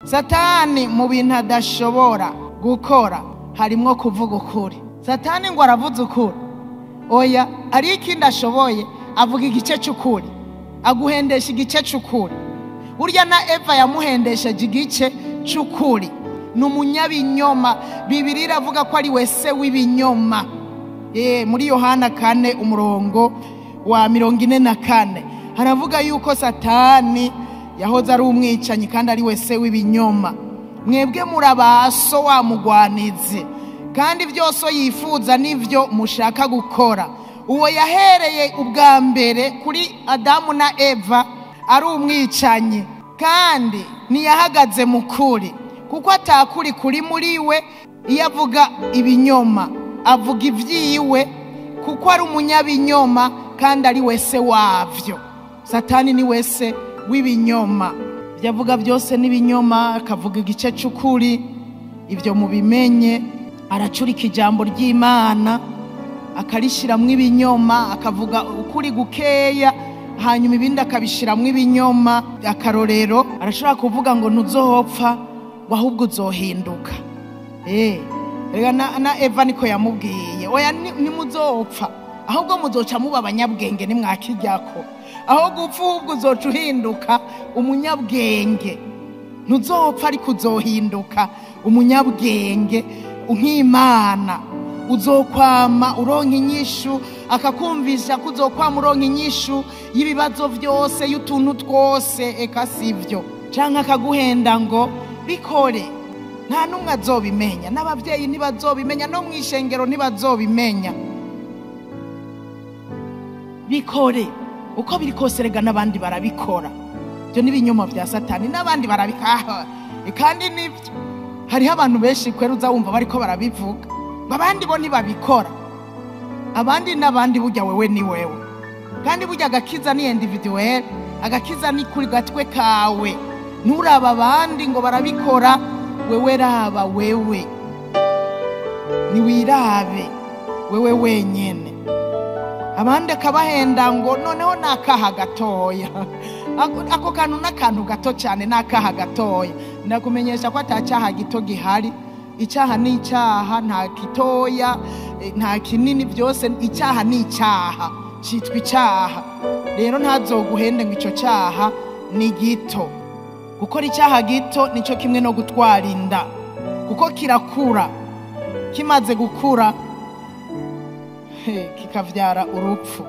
Satani mu bintu adashobora gukora harimwo kuvuga ukuri. Satani ngo aravuze ukuri, oya, ari ikindi ashoboye, avuga igice cy'ukuri, aguhendesha igice cy'ukuri. Burya na Eva yamuhendesheje igice cy'ukuri. Ni umunyabinyoma. Bibiliya iravuga ko ari we se w'ibinyoma. Muri Yohana 4 umurongo wa 44 haravuga yuko Satani yahoze ari umwicanyi kandi ari we se w'ibinyoma. Mwebwe murabaso wa mugwanizi, kandi byose yifuza nivyo mushaka gukora. Uwo yahereye ubwa mbere kuri Adamu na Eva ari umwicanyi, kandi ntiyahagaze mu kuri, kuko atakuri kuri muri we. Iyo avuga ibinyoma avuga ibyiwe, kuko ari umunyabinyoma kandi ari wese wavyo. Satani ni wese w'ibinyoma, ibyo avuga byose n'ibinyoma, akavuga igice cy'ukuri. Ibyo mubimenye. Aracurika ijambo ry'Imana akarishiramwo ibinyoma, akavuga ukuri gukeya hanyuma ibindi akabishiramwo ibinyoma. Akarorero, arashobora kuvuga ngo ntuzohopfa, ahubwo uzohinduka. Rega na Eva niko yamubwiye, oya nimuzopfa, ahubwo muzoca muba abanyabwenge nimwakiryako. Aho gupfa ahubwo uzoca uhinduka umunyabwenge. Ntuzopfa ariko uzohinduka umunyabwenge nk'Imana. Uzokwama uronka inyishu, akakumvisha ko uzokwama uronka inyishu y'ibibazo byose, y'utuntu twose. Eka sivyo. Canke akaguhenda ngo bikore, nta numwe azobimenya, n'abavyeyi ntibazobimenya, no mw'ishengero ntibazobimenya. Bikore uko biri kose, rega n'abandi barabikora. Ibyo ni ibinyoma vya Satani, n'abandi barabikora. Kandi nivyo, hariho abantu benshi kwera uza wumva bariko barabivuga, abandi bo ntibabikora. Abandi n'abandi, burya wewe ni wewe. Kandi burya agakiza ni individuel, agakiza ni kuri gatwe kawe. Nturaba abandi ngo barabikora, wewe raba wewe, niwirabe wewe wenyene. Abandi akabahenda ngo noneho nakaha gatoya, ako kantu n'akantu gato cyane, nakaha gatoya. Ndakumenyesha ko atacyaha gito gihari. Icyaha ni icyaha, nta gitoya nta kinini, byose icyaha ni icyaha, cyitwa icyaha. Rero ntazoguhende ngo icyo cyaha ni gito. Gukora icyaha gito nicyo kimwe no gutwara inda, kuko kirakura, kimaze gukura kikavyara urupfu.